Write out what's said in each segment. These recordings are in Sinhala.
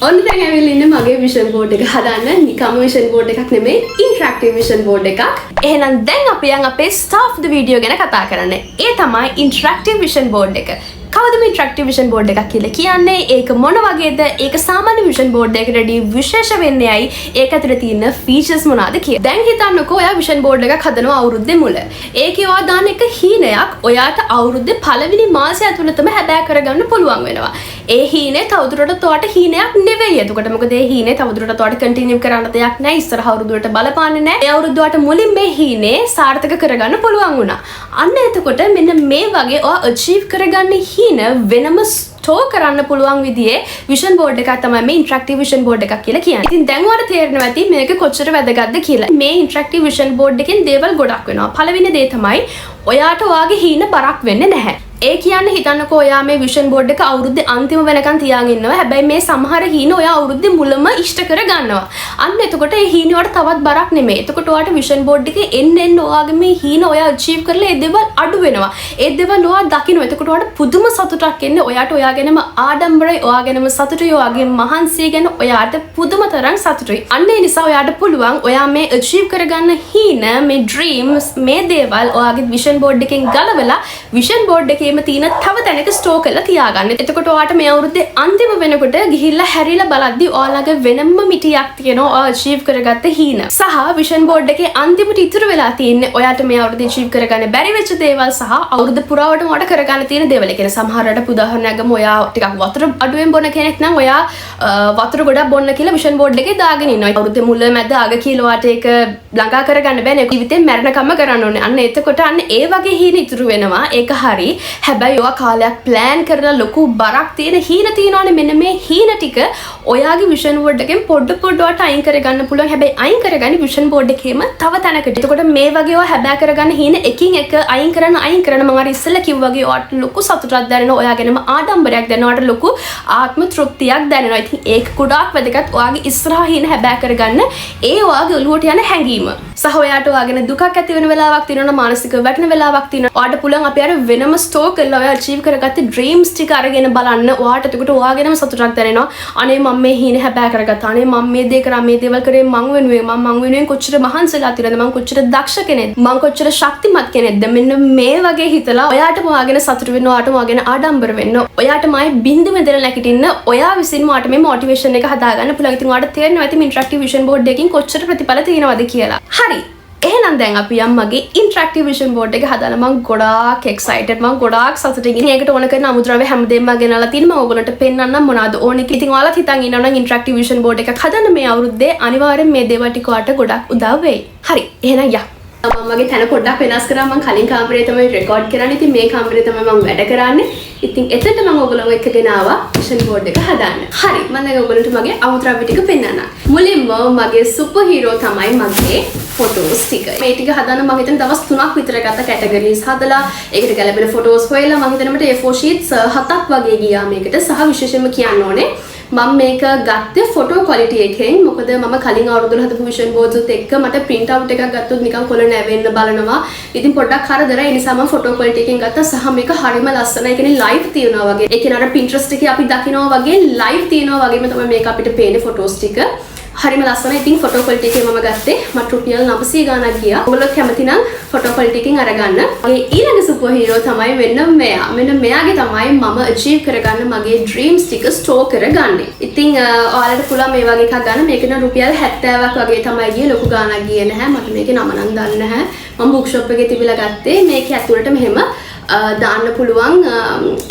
ඔන්න දැන් ඇවිල්ලා ඉන්නේ මගේ විෂන් බෝඩ් එක හදන්න. නිකම්ම විෂන් බෝඩ් එකක් නෙමෙයි, ඉන්ටරැක්ටිව් විෂන් බෝඩ් එකක්. එහෙනම් දැන් අපි යන් අපේ ස්ටාර් ඔෆ් the video ගැන කතා කරන්න. ඒ තමයි ඉන්ටරැක්ටිව් විෂන් බෝඩ් එක. කවුද මේ ඉන්ටරැක්ටිව් විෂන් බෝඩ් එකක් කියලා කියන්නේ? ඒක මොන වගේද? ඒක සාමාන්‍ය විෂන් බෝඩ් එකකට වඩා විශේෂ වෙන්නේ ඇයි? ඒක ඇතුලේ තියෙන ෆීචර්ස් මොනවාද කියලා. දැන් හිතන්නකෝ ඔයා විෂන් බෝඩ් එකක් හදනවා අවුරුද්දේ මුල. ඒකේ ඔයා දාන එක හීනයක් ඔයාට අවුරුද්දේ පළවෙනි මාසය ඇතුළතම හැබෑ කරගන්න පුළුවන් වෙනවා. ඒ හීනේ තවදුරටත් ඔයාට හීනයක් නෙවෙයි. එතකොට මොකද ඒ හීනේ තවදුරටත් ඔයාට කන්ටිනියු කරන්න දෙයක් නැහැ. ඉස්සරහ අවුරුදු වලට බලපාන්නේ නැහැ. ඒ අවුරුද්ද ඔයාට මුලින් මේ හීනේ සාර්ථක කරගන්න පුළුවන් වුණා. අන්න එතකොට මෙන්න මේ වගේ ඔයා අචීව් කරගන්න හීන වෙනම ස්ටෝර් කරන්න පුළුවන් විදිහේ විෂන් බෝඩ් එකක් තමයි මේ ඉන්ටරැක්ටිව් විෂන් බෝඩ් එකක් කියලා කියන්නේ. ඉතින් දැන් ඔයාලට තේරෙනවා ඇති මේක කොච්චර වැදගත්ද කියලා. මේ ඉන්ටරැක්ටිව් විෂන් බෝඩ් එකෙන් දේවල් ගොඩක් වෙනවා. පළවෙනි දේ තමයි ඔයාට ඔයාගේ හීන බරක් වෙන්නේ නැහැ. ඒ කියන්නේ හිතන්නකෝ ඔයා මේ විෂන් බෝඩ් එක අවුරුද්දේ අන්තිම වෙනකන් තියාගෙන ඉන්නවා. හැබැයි මේ සමහර හීන ඔයා අවුරුද්දේ මුලම ඉෂ්ට කර ගන්නවා. අන්න එතකොට ඒ හීන වලට තවත් බරක් නෙමෙයි. එතකොට ඔයාට විෂන් බෝඩ් එකේ එන්න එන්න ඔයාගේ මේ හීන ඔයා අචීව් කරලා ඒ දේවල් අඩු වෙනවා. ඒ දේවල් ඔයා දකිනවා. එතකොට ඔයාට පුදුම සතුටක් එන්නේ. ඔයාට ඔයා ගැනම ආඩම්බරයි, ඔයා ගැනම සතුටුයි, ඔයාගේ මහන්සිය ගැන ඔයාට පුදුම තරම් සතුටුයි. අන්න ඒ නිසා ඔයාට පුළුවන් ඔයා මේ අචීව් කරගන්න හීන, මේ ඩ්‍රීම්ස්, මේ දේවල් ඔයාගේ විෂන් බෝඩ් එකෙන් ගලවලා විෂන් බෝඩ් එකේම තියෙන තව තැනක ස්ටෝර් කරලා තියාගන්න. එතකොට ඔයාට මේ අවුරුද්දේ අන්තිම වෙනකොට ගිහිල්ලා හැරිලා බලද්දි ඔයාලගේ වෙනම මිටියක් තියෙනවා ඔයා අචීව් කරගත්ත හීන. සහ විෂන් බෝඩ් එකේ අන්තිමට ඉතුරු වෙලා තියෙන්නේ ඔයාට මේ අවුරුද්දේ අචීව් කරගන්න බැරි වෙච්ච දේවල් සහ අවුරුද්ද පුරාවටම ඔයාට කරගන්න තියෙන දේවල්. ඒ කියන්නේ සමහර වෙලාවට උදාහරණයක් ගමු, ඔයා ටිකක් වතුර අඩුවෙන් බොන කෙනෙක් නම් ඔයා වතුර ගොඩක් බොන්න කියලා විෂන් බෝඩ් එකේ දාගෙන ඉන්නවා. අවුරුද්දේ මුල, මැද, අග කියලා ඔයාට ඒක ළඟා කරගන්න බෑනේ. ජීවිතේ මැරෙනකම්ම කරන්න ඕනේ. අන්න එතකොට අන්න ඒ වගේ හීන ඉතුරු වෙනවා. ඒක හරි. හැබැයි ඔයා කාලයක් ප්ලෑන් කරලා ලොකු බරක් තියෙන හීන තියෙනවානේ. මෙන්න මේ හීන ටික ඔයාගේ විෂන් බෝඩ් එකෙන් පොඩ පොඩ ඔයාට අයින් කරගන්න පුළුවන්. හැබැයි අයින් කරගන්නේ විෂන් බෝඩ් එකේම තව තැනකට. එතකොට මේ වගේ ඔයා හැබෑ කරගන්න හීන එකින් එක අයින් කරන අයින් කරන මම අර ඉස්සෙල්ලා කිව්වා වගේ ඔයාට ලොකු සතුටක් දැනෙනවා. ඔයා ගැනම ආඩම්බරයක් දැනෙනවා. ඔයාට ලොකු ආත්ම තෘප්තියක් දැනෙනවා. ඉතින් ඒක ගොඩාක් වැදගත් ඔයාගේ ඉස්සරහා හීන හැබෑ කරගන්න ඒ ඔයාගේ ඔළුවට යන හැඟීම. සහ ඔයාට ඔයාගෙන දුකක් ඇති වෙන වෙලාවක් තියෙනවා නම්, මානසිකව වැටෙන වෙලාවක් තියෙනවා. ඔයාට පුළුවන් අපි අර වෙනම ස්ටෝර් කරලා ඔයා අචීව් කරගත්ත ඩ්‍රීම්ස් ටික අරගෙන බලන්න. ඔයාට එතකොට ඔයාගෙනම සතුටක් දැනෙනවා. අනේ මම මේ හීන හැබෑ කරගත්තා. අනේ මම මේ දේ කරා, මේ දේවල් කරේ මං වෙනුවෙන්. මං මං වෙනුවෙන් කොච්චර මහන්සි වෙලා තියෙනවද? මං කොච්චර දක්ෂ කෙනෙක්ද? මං කොච්චර ශක්තිමත් කෙනෙක්ද? මෙන්න මේ වගේ හිතලා ඔයාටම ඔයාගෙන සතුටු වෙන්න, ඔයාටම ඔයාගෙන ආඩම්බර වෙන්න, ඔයාටම ආයේ බින්දුව ඉඳලා නැගිටින්න ඔයා විසින්ම ඔයාට මේ මොටිවේෂන් එක හදාගන්න පුළුවන්. ඉතින් ඔයාට තේරෙනවා ඇති මේ ඉන්ටරැක්ටිව් විෂන් බෝඩ් එකකින් කොච්චර ප්‍රතිඵල තියෙනවද කියලා. හරි. එහෙනම් දැන් අපි යම් මගේ ඉන්ටරැක්ටිව් විෂන් බෝඩ් එක හදන්න. මං ගොඩාක් එක්සයිටඩ්, මං ගොඩාක් සතුටින් ඉන්නේ. ඒකට ඕන කරන අමුද්‍රව්‍ය හැමදේම මම ගෙනල්ලා තියෙනවා. මම ඔයගොල්ලන්ට පෙන්වන්නම් මොනවද ඕනේ කියලා. ඉතින් ඔයාලත් හිතන් ඉන්නවා නම් ඉන්ටරැක්ටිව් විෂන් බෝඩ් එකක් හදන්න මේ අවුරුද්දේ, අනිවාර්යෙන් මේ දේවල් ටික ඔයාලට ගොඩක් උදව් වෙයි. හරි. එහෙනම් යන්. මම මගේ තැන පොඩ්ඩක් වෙනස් කරා. මං කලින් කාමරේ තමයි රෙකෝඩ් කරන්නේ. ඉතින් මේ කාමරේ තමයි මං වැඩ කරන්නේ. ඉතින් එතනට මං ඔයගොල්ලෝ එක්කගෙන ආවා විෂන් බෝඩ් එක හදන්න. හරි. මං දැන් ඔයගොල්ලන්ට මගේ අමුද්‍රව්‍ය ටික පෙන්නන්නම්. මුලින්ම මගේ සුපර් හීරෝ තමයි මගේ ෆොටෝස් ටික. මේ ටික හදන්න මං හිතන්නේ දවස් 3ක් විතර ගත්ත. කැටගරිස් හදලා ඒකට ගැලපෙන ෆොටෝස් හොයලා මං හිතන්නේ මට A4 sheets හතක් වගේ ගියා මේකට. සහ විශේෂයෙන්ම කියන්න ඕනේ මම මේක ගත්තේ ෆොටෝ ක්වොලිටි එකෙන්. මොකද මම කලින් අවුරුදු වල හදපු විෂන් බෝඩ්ස් උත් එක්ක මට ප්‍රින්ට් අවුට් එකක් ගත්තොත් නිකන් කොළ නැවෙන්න බලනවා. ඉතින් පොඩ්ඩක් කරදරයි. ඒ නිසා මම ෆොටෝ ක්වොලිටි එකෙන් ගත්තා. සහ මේක හරිම ලස්සනයි. ඒ කියන්නේ ලයිව් තියෙනවා වගේ. ඒ කියන්නේ අර Pinterest එකේ අපි දකිනවා වගේ ලයිව් තියෙනවා වගේම තමයි මේක අපිට පේන්නේ ෆොටෝස් ටික. හරිම ලස්සනයි. ඉතින් ෆොටෝ ක්වොලිටි එකේ මම ගත්තේ. මට රුපියල් 900 ගාණක් ගියා. ඔයගොල්ලෝ කැමති නම් ෆොටෝ ක්වොලිටි එකෙන් අරගන්න. මගේ ඊළඟ සුපර් හීරෝ තමයි මෙන්න මෙයා. මෙන්න මෙයාගේ තමයි මම අචීව් කරගන්න මගේ ඩ්‍රීම්ස් ටික ස්ටෝර් කරගන්නේ. ඉතින් ඔයාලට පුළුවන් මේ වගේ එකක් ගන්න. මේක නම් රුපියල් 70ක් වගේ තමයි ගියේ. ලොකු ගාණක් ගියේ නැහැ. මට මේකේ නම නම් දන්නේ නැහැ. මම බුක් ෂොප් එකේ තිබිලා ගත්තේ. මේකේ ඇතුළට මෙහෙම දාන්න පුළුවන්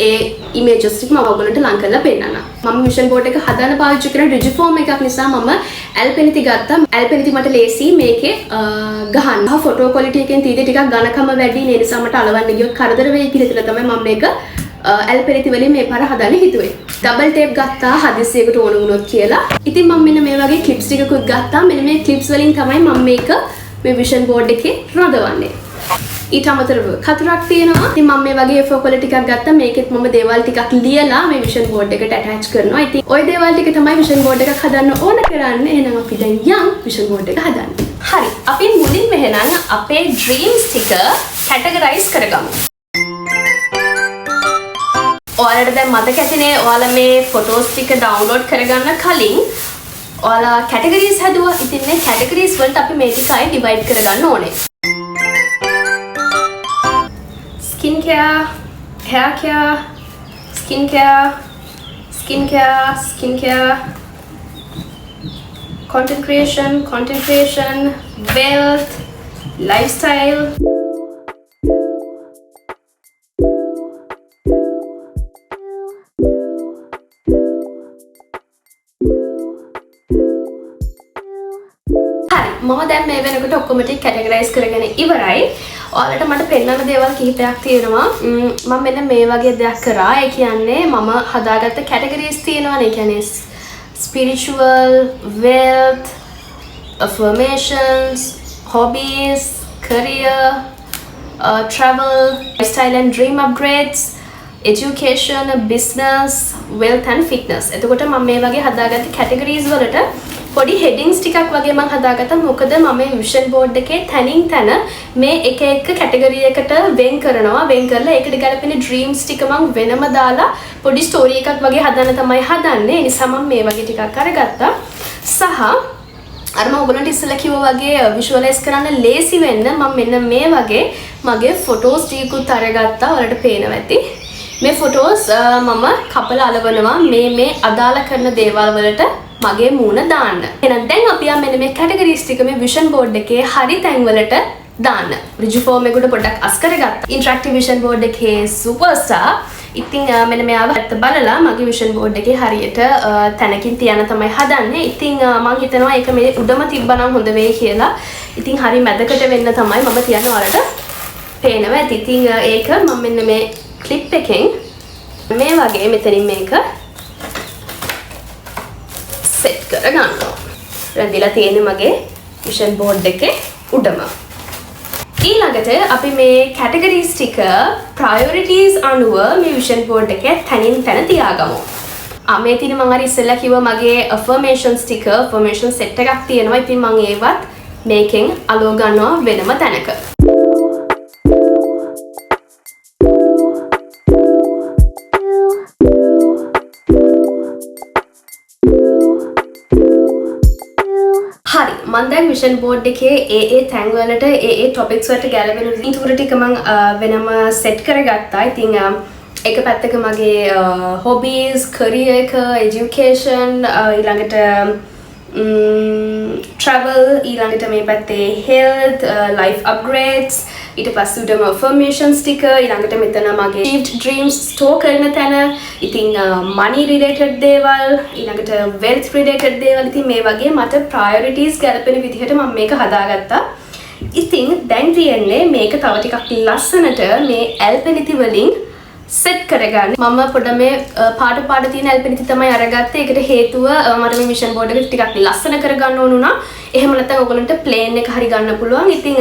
ඒ ඉමේජස් ටික මම ඔයගොල්ලන්ට ලං කරලා පෙන්නන්නම්. මම විෂන් බෝඩ් එක හදන්න පාවිච්චි කරන රිජිෆෝම් එකක් නිසා මම ඇල්පෙනිති ගත්තා. ඇල්පෙනිති මට ලේසි මේකේ ගහන්න. ෆොටෝ ක්වොලිටි එකෙන් තීදි ටිකක් ඝනකම වැඩි. ඒ නිසා මට අලවන්න ගියොත් කරදර වෙයි කියලා හිතලා තමයි මම මේක ඇල්පෙනිති වලින් මේ පාර හදන්න හිතුවේ. ඩබල් ටේප් ගත්තා හදිස්සියකට ඕන වුණොත් කියලා. ඉතින් මම මෙන්න මේ වගේ ක්ලිප්ස් ටිකකුත් ගත්තා. මෙන්න මේ ක්ලිප්ස් වලින් තමයි මම මේක මේ විෂන් බෝඩ් එකේ රඳවන්නේ. ඊට අමතරව කතුරක් තියෙනවා. ඉතින් මම මේ වගේ A4 කොළ ටිකක් ගත්තා. මේකෙත් මම දේවල් ටිකක් ලියලා මේ විෂන් බෝඩ් එකට ඇටච් කරනවා. ඉතින් ඔය දේවල් ටික තමයි විෂන් බෝඩ් එකක් හදන්න ඕන කරන්නේ. එහෙනම් අපි දැන් යන් විෂන් බෝඩ් එක හදන්න. හරි. අපි මුලින්ම එහෙනම් අපේ ඩ්‍රීම්ස් ටික කැටගරයිස් කරගමු. ඔයාලට දැන් මතක ඇතිනේ ඔයාලා මේ ෆොටෝස් ටික ඩවුන්ලෝඩ් කරගන්න කලින් ඔයාලා කැටගරීස් හැදුවා. ඉතින් මේ කැටගරීස් වලට අපි මේ ටික ආයේ ඩිවයිඩ් කරගන්න ඕනේ. Skin care, hair care, skin care, skin care, skin care, content creation, content creation, wealth, lifestyle. හරි, මම දැන් මේ වෙනකොට ඔක්කොම ටික කැටගරයිස් කරගෙන ඉවරයි. ඔයාලට මට පෙන්වන්න දේවල් කිහිපයක් තියෙනවා. මම මෙන්න මේ වගේ දෙයක් කරා. ඒ කියන්නේ මම හදාගත්ත කැටගරීස් තියෙනවානේ. ඒ කියන්නේ spiritual, wealth, affirmations, hobbies, career, travel, lifestyle and dream upgrades, education, business, wealth and fitness. එතකොට මම මේ වගේ හදාගත්ත කැටගරීස් වලට පොඩි හෙඩින්ග්ස් ටිකක් වගේ මං හදාගත්තා. මොකද මම මේ විෂන් බෝඩ් එකේ තැනින් තැන මේ එක එක කැටගරි එකට වෙන් කරනවා. වෙන් කරලා ඒකට ගැලපෙන ඩ්‍රීම්ස් ටික මං වෙනම දාලා පොඩි ස්ටෝරි එකක් වගේ හදන්න තමයි හදන්නේ. ඒ නිසා මම මේ වගේ ටිකක් අරගත්තා. සහ අර මම ඔයගොල්ලන්ට ඉස්සෙල්ලා කිව්වා වගේ විෂුවලයිස් කරන්න ලේසි වෙන්න මම මෙන්න මේ වගේ මගේ ෆොටෝස් ටිකකුත් අරගත්තා. ඔයාලට පේනවා ඇති. මේ ෆොටෝස් මම කපලා අලවනවා මේ මේ අදාළ කරන දේවල් වලට මගේ මූණ දාන්න. එහෙනම් දැන් අපි යම් මෙන්න මේ කැටගරීස් ටික මේ විෂන් බෝඩ් එකේ හරි තැන් වලට දාන්න. රිජු ෆෝම් එකට පොඩ්ඩක් අස් කරගත්තා. ඉන්ටරැක්ටිව් විෂන් බෝඩ් එකේ සුපර්ස්ටාර්. ඉතින් මෙන්න මෙයාව ඇත්ත බලලා මගේ විෂන් බෝඩ් එකේ හරියට තැනකින් තියන්න තමයි හදන්නේ. ඉතින් මං හිතනවා ඒක මේ උඩම තිබ්බනම් හොඳ වෙයි කියලා. ඉතින් හරි මැදකට වෙන්න තමයි මම තියන්නේ ඔයාලට පේනවා ඇති. ඉතින් ඒක මම මෙන්න මේ ක්ලිප් එකෙන් මේ වගේ මෙතනින් මේක සෙට් කරගන්නවා. රැඳිලා තියෙන්නේ මගේ විෂන් බෝඩ් එකේ උඩම. ඊළඟට අපි මේ කැටගරීස් ටික ප්‍රයොරිටීස් අනුව මේ විෂන් බෝඩ් එකේ තැනින් තැන තියාගමු. මේ තියෙන මං අර ඉස්සෙල්ලා කිව්වා මගේ ඇෆර්මේෂන්ස් ටික, ඇෆර්මේෂන් සෙට් එකක් තියෙනවා. ඉතින් මං ඒවත් මේකෙන් අලව ගන්නවා වෙනම තැනක. හරි, මං දැන් විෂන් බෝඩ් එකේ ඒ ඒ තැන්වලට ඒ ඒ ටොපික්ස් වලට ගැලපෙන ඉතුරු ටික මං වෙනම සෙට් කරගත්තා. ඉතින් එක පැත්තක මගේ හොබීස්, කරියර් එක, එඩියුකේෂන්, ඊළඟට ට්‍රැවල්, ඊළඟට මේ පැත්තේ හෙල්ත්, ලයිෆ් අප්ග්‍රේඩ්ස්, ඊට පස්සේ උඩම ඇෆර්මේෂන්ස් ටික, ඊළඟට මෙතන මගේ achieved dreams store කරන තැන, ඉතින් money related දේවල්, ඊළඟට wealth related දේවල්. ඉතින් මේ වගේ මට priorities ගැලපෙන විදිහට මම මේක හදාගත්තා. ඉතින් දැන් තියෙන්නේ මේක තව ටිකක් ලස්සනට මේ ඇල්පෙනිති වලින් සෙට් කරගන්න. මම පොඩ මේ පාට පාට තියෙන ඇල්පෙනිති තමයි අරගත්තේ. ඒකට හේතුව මට මේ විෂන් බෝඩ් එක ටිකක් ලස්සන කරගන්න ඕන වුණා. එහෙම නැත්නම් ඔයගොල්ලන්ට ප්ලේන් එක හරි ගන්න පුළුවන්. ඉතින්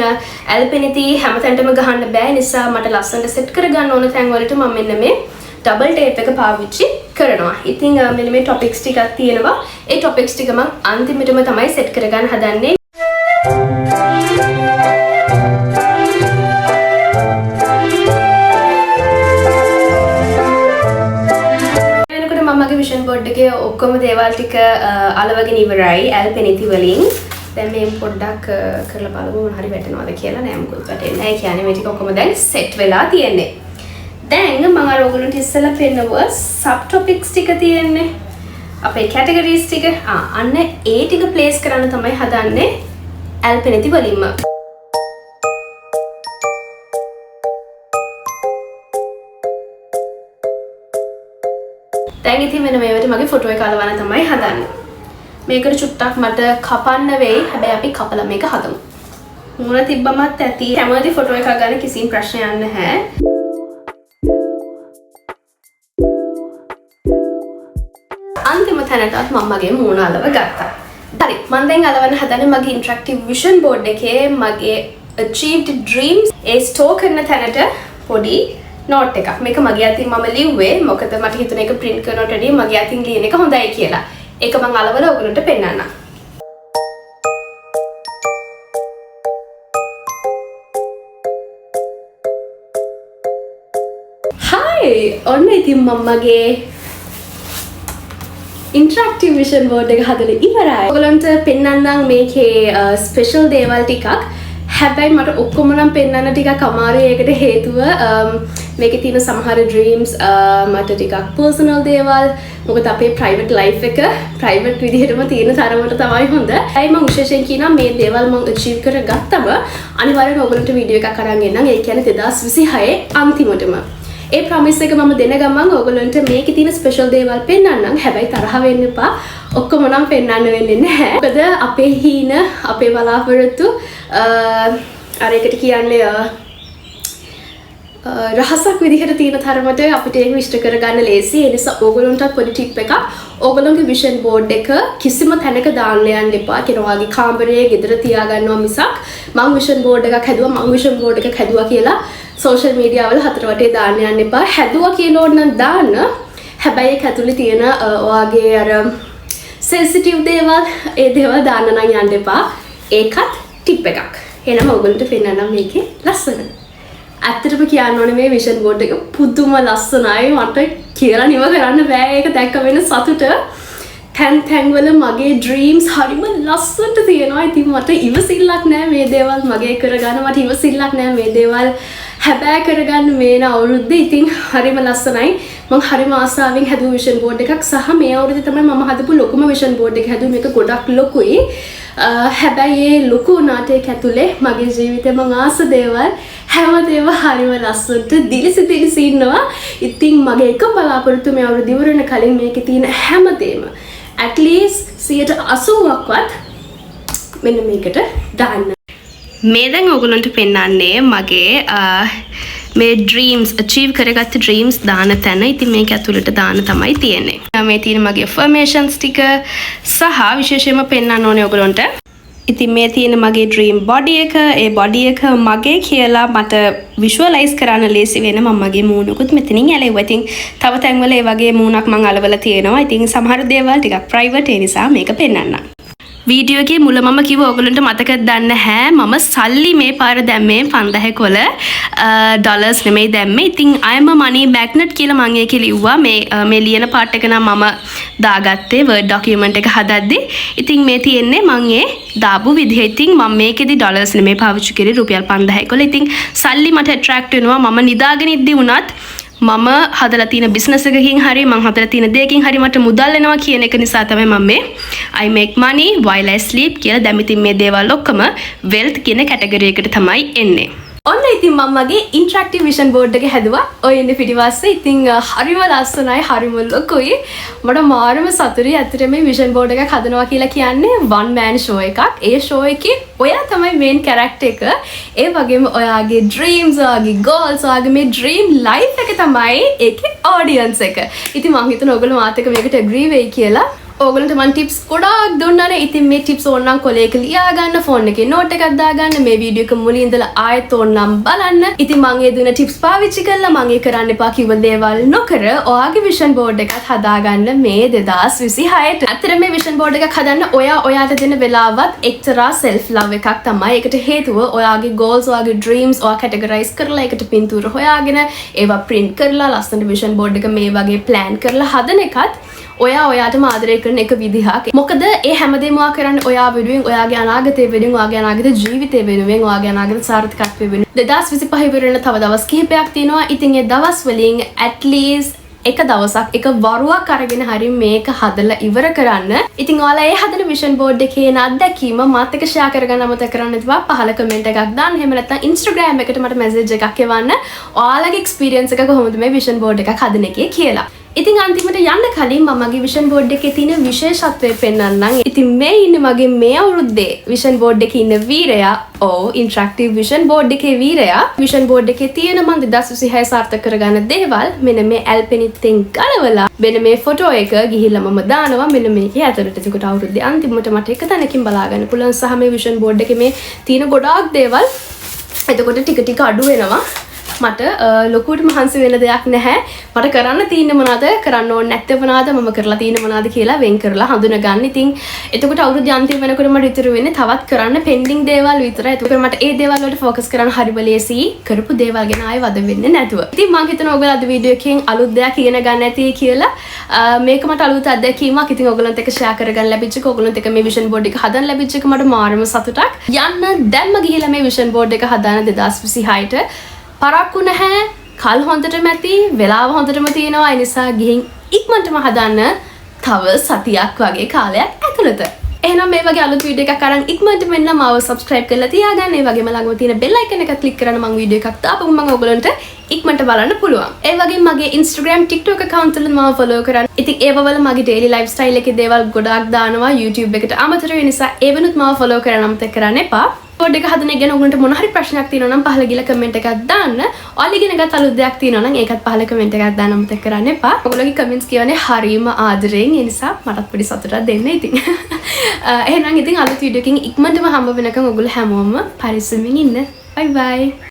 ඇල්පෙනිති හැමතැනටම ගහන්න බෑ නිසා මට ලස්සනට සෙට් කරගන්න ඕන තැන් වලට මම මෙන්න මේ ඩබල් ටේප් එක පාවිච්චි කරනවා. ඉතින් මෙන්න මේ ටොපික්ස් ටිකක් තියෙනවා. ඒ ටොපික්ස් ටික මං අන්තිමටම තමයි සෙට් කරගන්න හදන්නේ. වෙනකොට මම මගේ විෂන් බෝඩ් එකේ ඔක්කොම දේවල් ටික අලවගෙන ඉවරයි ඇල්පෙනිති වලින්. දැන් මේ පොඩ්ඩක් කරලා බලමු මොන හරි වැටෙනවද කියලා. නෑ, මොකුත් වැටෙන්නේ නෑ. ඒ කියන්නේ මේ ටික ඔක්කොම දැන් සෙට් වෙලා තියෙන්නේ. දැන් මම අර ඔයගොල්ලන්ට ඉස්සෙල්ලා පෙන්නුව සබ් ටොපික්ස් ටික තියෙන්නේ. අපේ කැටගරීස් ටික. අන්න ඒ ටික ප්ලේස් කරන්න තමයි හදන්නේ ඇල්පෙනිති වලින්ම. දැන් ඉතින් වෙන මේවට මගේ ෆොටෝ එක අලවන්න තමයි හදන්නේ. මේකට චුට්ටක් මට කපන්න වෙයි. හැබැයි අපි කපලා මේක හදමු. මූණ තිබ්බමත් ඇති. කැමති ෆොටෝ එකක් ගන්න කිසිම ප්‍රශ්නයක් නැහැ. අන්තිම තැනටත් මම මගේ මූණ අලව ගත්තා. හරි, මම දැන් අලවන්න හදන්නේ මගේ ඉන්ටරැක්ටිව් විෂන් බෝඩ් එකේ මගේ achieved dreams ඒ ස්ටෝර් කරන තැනට පොඩි නෝට් එකක්. මේක මගේ අතින් මම ලිව්වේ. මොකද මට හිතුණා ඒක ප්‍රින්ට් කරනවට වැඩිය මගේ අතින් ලියන එක හොඳයි කියලා. ඒක මං අලවලා ඔයගොල්ලන්ට පෙන්නන්නම්. Hi! ඕකේ, ඔන්න ඉතින් මම මගේ ඉන්ටරැක්ටිව් විෂන් බෝඩ් එක හදලා ඉවරයි. ඔයගොල්ලන්ට පෙන්වන්නම් මේකේ ස්පෙෂල් දේවල් ටිකක්. හැබැයි මට ඔක්කොම නම් පෙන්වන්න ටිකක් අමාරුයි. ඒකට හේතුව මේකේ තියෙන සමහර ඩ්‍රීම්ස් මට ටිකක් පර්සනල් දේවල්. මොකද අපේ ප්‍රයිවට් ලයිෆ් එක ප්‍රයිවට් විදිහටම තියෙන තරමට තමයි හොඳ. ඇයි මං විශේෂයෙන් කියනවා, මේ දේවල් මං අචීව් කරගත්තම අනිවාර්යෙන්ම ඔයගොල්ලන්ට වීඩියෝ එකක් අරන් එන්නම්. ඒ කියන්නේ 2026 අන්තිමටම. ඒ ප්‍රොමිස් එක මම දෙන ගමන් ඔයගොල්ලන්ට මේකේ තියෙන ස්පෙෂල් දේවල් පෙන්වන්නම්. හැබැයි තරහ වෙන්න එපා. ඔක්කොම නම් පෙන්වන්න වෙන්නේ නැහැ. මොකද අපේ හීන, අපේ බලාපොරොත්තු අර එකට කියන්නේ රහසක් විදිහට තියෙන තරමට අපිට ඒක ඉෂ්ට කරගන්න ලේසි. ඒ නිසා ඕගොල්ලන්ටත් පොඩි ටිප් එකක්. ඕගොල්ලන්ගේ විෂන් බෝඩ් එක කිසිම තැනක දාන්න යන්න එපා. කියන ඔයාගේ කාමරයේ, ගෙදර තියාගන්නවා මිසක් මං විෂන් බෝඩ් එකක් හැදුවා, මං විෂන් බෝඩ් එකක් හැදුවා කියලා සෝෂල් මීඩියා වල හතර වටේ දාන්න යන්න එපා. හැදුවා කියලා ඕන නම් දාන්න. හැබැයි ඒක ඇතුලේ තියෙන ඔයාගේ අර සෙන්සිටිව් දේවල්, ඒ දේවල් දාන්න නම් යන්න එපා. ඒකත් ටිප් එකක්. එහෙනම් ඔයගොල්ලන්ට පෙන්නන්නම් මේකේ ලස්සන. ඇත්තටම කියන්න ඕනේ, මේ විෂන් බෝඩ් එක පුදුම ලස්සනයි. මට කියලා නිම කරන්න බෑ ඒක දැක්ක වෙන සතුට. තැන් තැන්වල මගේ ඩ්‍රීම්ස් හරිම ලස්සනට තියෙනවා. ඉතින් මට ඉවසිල්ලක් නෑ මේ දේවල් මගේ කරගන්න. මට ඉවසිල්ලක් නෑ මේ දේවල් හැබෑ කරගන්න මේ එන අවුරුද්දේ. ඉතින් හරිම ලස්සනයි. මං හරිම ආසාවෙන් හැදුව විෂන් බෝඩ් එකක් සහ මේ අවුරුද්දේ තමයි මම හදපු ලොකුම විෂන් බෝඩ් එක හැදුවේ. මේක ගොඩක් ලොකුයි. හැබැයි ඒ ලොකු වුණාට ඒක ඇතුලේ මගේ ජීවිතේ මං ආස දේවල් හැමදේම හරිම ලස්සනට දිලිසි දිලිසි ඉන්නවා. ඉතින් මගේ එක බලාපොරොත්තු, මේ අවුරුද්ද ඉවර වෙන කලින් මේකේ තියෙන හැමදේම at least 80%ක්වත් මෙන්න මේකට දාන්න. මේ දැන් ඔයගොල්ලන්ට පෙන්වන්නේ මගේ මේ ඩ්‍රීම්ස්, අචීව් කරගත්ත ඩ්‍රීම්ස් දාන තැන. ඉතින් මේක ඇතුළට දාන තමයි තියෙන්නේ. මේ තියෙන මගේ ඇෆර්මේෂන්ස් ටික සහ විශේෂයෙන්ම පෙන්වන්න ඕනේ ඔයගොල්ලන්ට. ඉතින් මේ තියෙන මගේ ඩ්‍රීම් බොඩි එක, ඒ බොඩි එක මගේ කියලා මට විෂුවලයිස් කරන්න ලේසි වෙන මම මගේ මූණකුත් මෙතනින් ඇලෙව්වා. ඉතින් තව තැන්වල ඒ වගේ මූණක් මං අලවලා තියෙනවා. ඉතින් සමහර දේවල් ටිකක් ප්‍රයිවට්, ඒ නිසා මේක පෙන්වන්නම්. වීඩියෝ එකේ මුල මම කිව්ව ඔයගොල්ලන්ට මතකද දන්නේ නැහැ, මම සල්ලි මේ පාර දැම්මේ 5000 කොල, ඩොලර්ස් නෙමෙයි දැම්මේ. ඉතින් "I am a money magnet" කියලා මං ඒකේ ලිව්වා. මේ මේ ලියන පාර්ට් එක නම් මම දාගත්තේ Word document එක හදද්දි. ඉතින් මේ තියෙන්නේ මං ඒ දාපු විදිහ. ඉතින් මම මේකෙදි ඩොලර්ස් නෙමෙයි පාවිච්චි කරේ, රුපියල් 5000 කොල. ඉතින් සල්ලි මට ඇට්‍රැක්ට් වෙනවා. මම නිදාගෙන ඉද්දි වුණත් මම හදලා තියෙන බිස්නස් එකකින් හරි, මං හදලා තියෙන දෙයකින් හරි මට මුදල් එනවා කියන එක නිසා තමයි මම මේ "I make money while I sleep" කියලා දැන්. ඉතින් මේ දේවල් ඔක්කොම wealth කියන කැටගරි එකට තමයි එන්නේ. ඔන්න ඉතින් මම මගේ ඉන්ටරැක්ටිව් විෂන් බෝඩ් එක හැදුවා. ඔය ඉන්නේ පිටිපස්සේ. ඉතින් හරිම ලස්සනයි, හරිම ලොකුයි. මට මාරම සතුටුයි. ඇත්තට මේ විෂන් බෝඩ් එකක් හදනවා කියලා කියන්නේ වන් මෑන් ෂෝ එකක්. ඒ ෂෝ එකේ ඔයා තමයි මේන් කැරක්ටර් එක. ඒ වගේම ඔයාගේ ඩ්‍රීම්ස්, ඔයාගේ ගෝල්ස්, ඔයාගේ මේ ඩ්‍රීම් ලයිෆ් එක තමයි ඒකේ ඔඩියන්ස් එක. ඉතින් මං හිතනවා ඔයගොල්ලෝ මාත් එක්ක මේකට ඇග්‍රී වෙයි කියලා. ඕගොල්ලන්ට මං ටිප්ස් ගොඩාක් දුන්නානේ. ඉතින් මේ ටිප්ස් ඕනනම් කොලයක ලියා ගන්න, ෆෝන් එකේ නෝට් එකක් දාගන්න, මේ වීඩියෝ එක මුලින් ඉඳලා ආයෙත් ඕනනම් බලන්න. ඉතින් මං ඒ දුන්න ටිප්ස් පාවිච්චි කරලා, මං ඒ කරන්න එපා කිව්ව දේවල් නොකර ඔයාගේ විෂන් බෝඩ් එකත් හදාගන්න මේ 2026ට. ඇත්තට මේ විෂන් බෝඩ් එකක් හදන්න ඔයා ඔයාට දෙන වෙලාවත් එක්තරා සෙල්ෆ් ලව් එකක් තමයි. ඒකට හේතුව ඔයාගේ ගෝල්ස්, ඔයාගේ ඩ්‍රීම්ස් ඔයා කැටගරයිස් කරලා, ඒකට පින්තූර හොයාගෙන, ඒවා ප්‍රින්ට් කරලා, ලස්සනට විෂන් බෝඩ් එක මේ වගේ ප්ලෑන් කරලා හදන එකත් ඔයා ඔයාටම ආදරය කරන එක විදිහක්. මොකද ඒ හැමදේම ඔයා කරන්නේ ඔයා වෙනුවෙන්, ඔයාගේ අනාගතය වෙනුවෙන්, ඔයාගේ අනාගත ජීවිතය වෙනුවෙන්, ඔයාගේ අනාගත සාර්ථකත්වය වෙනුවෙන්. 2025 ඉවර වෙන තව දවස් කිහිපයක් තියෙනවා. ඉතින් ඒ දවස් වලින් at least එක දවසක්, එක වරුවක් අරගෙන හරි මේක හදලා ඉවර කරන්න. ඉතින් ඔයාලා ඒ හදන විෂන් බෝඩ් එකේ එන අත්දැකීම මාත් එක්ක ෂෙයා කරගන්න අමතක කරන්න එපා. පහල කමෙන්ට් එකක් දාන්න. එහෙම නැත්නම් Instagram එකට මට මැසේජ් එකක් එවන්න. ඔයාලගේ එක්ස්පීරියන්ස් එක කොහොමද මේ විෂන් බෝඩ් එකක් හදන එකේ කියලා. ඉතින් අන්තිමට යන්න කලින් මම මගේ විෂන් බෝඩ් එකේ තියෙන විශේෂත්වය පෙන්වන්නම්. ඉතින් මේ ඉන්නේ මගේ මේ අවුරුද්දේ විෂන් බෝඩ් එකේ ඉන්න වීරයා. ඔව්, ඉන්ටරැක්ටිව් විෂන් බෝඩ් එකේ වීරයා. විෂන් බෝඩ් එකේ තියෙන මං 2026 සාර්ථක කරගන්න දේවල් මෙන්න මේ ඇල්පෙනිත්තෙන් ගලවලා මෙන්න මේ ෆොටෝ එක ගිහිල්ලා මම දානවා මෙන්න මේකේ ඇතුළට. එතකොට අවුරුද්දේ අන්තිමට මට එක තැනකින් බලා ගන්න පුළුවන් සහ මේ විෂන් බෝඩ් එකේ මේ තියෙන ගොඩාක් දේවල් එතකොට ටික ටික අඩු වෙනවා. මට ලොකුවට මහන්සි වෙන දෙයක් නැහැ. මට කරන්න තියෙන්නේ මොනවද, කරන්න ඕනේ නැත්තේ මොනවද, මම කරලා තියෙන්නේ මොනවද කියලා වෙන් කරලා හඳුන ගන්න. ඉතින් එතකොට අවුරුදු අන්තිම වෙනකොට මට ඉතුරු වෙන්නේ තවත් කරන්න පෙන්ඩිං දේවල් විතරයි. එතකොට මට ඒ දේවල් වලට ෆෝකස් කරන්න හරිම ලේසියි, කරපු දේවල් ගැන ආයෙ වද වෙන්නේ නැතුව. ඉතින් මං හිතනවා ඔයගොල්ලෝ අද වීඩියෝ එකෙන් අලුත් දෙයක් ඉගෙන ගන්න ඇති කියලා. මේක මට අලුත් අත්දැකීමක්. ඉතින් ඔයගොල්ලන්ත් එක්ක ෂෙයා කරගන්න ලැබිච්ච එක, ඔයගොල්ලන්ත් එක්ක මේ විෂන් බෝඩ් එක හදන්න ලැබිච්ච එක මට මාරම සතුටක්. යන්න දැන්ම ගිහිල්ලා මේ විෂන් බෝඩ් එක හදාන 2026ට. පරක්කු නැහැ. කල් හොඳටම ඇති, වෙලාව හොඳටම තියෙනවා. ඒ නිසා ගිහින් ඉක්මනටම හදන්න තව සතියක් වගේ කාලයක් ඇතුළත. එහෙනම් මේ වගේ අලුත් වීඩියෝ එකක් අරන් ඉක්මනටම එන්න. මාව සබ්ස්ක්‍රයිබ් කරලා තියාගන්න. ඒ වගේම ළඟම තියෙන බෙල් අයිකන් එක ක්ලික් කරන්න. මං වීඩියෝ එකක් දාපුවම මං ඔයගොල්ලන්ට ඉක්මනට බලන්න පුළුවන්. ඒ වගේම මගේ Instagram, TikTok account වල මාව follow කරන්න. ඉතින් ඒව වල මගේ daily lifestyle එකේ දේවල් ගොඩාක් දානවා YouTube එකට අමතරව. ඒ නිසා ඒවනුත් මාව follow කරන්න අමතක කරන්න එපා. බෝඩ් එක හදන එක ගැන ඔයගොල්ලන්ට මොන හරි ප්‍රශ්නයක් තියෙනවා නම් පහළ ගිහලා කමෙන්ට් එකක් දාන්න. ඔයාලා ඉගෙන ගත්ත අලුත් දෙයක් තියෙනවා නම් ඒකත් පහළ කමෙන්ට් එකක් දාන්න අමතක කරන්න එපා. ඔයගොල්ලෝගේ කමෙන්ට්ස් කියවන්නේ හරිම ආදරෙන්. ඒ නිසා මටත් පොඩි සතුටක් දෙන්න ඉතින්. එහෙනම් ඉතින් අලුත් වීඩියෝ එකකින් ඉක්මනටම හම්බ වෙනකන් ඔයගොල්ලෝ හැමෝම පරිස්සමින් ඉන්න. බයි බයි.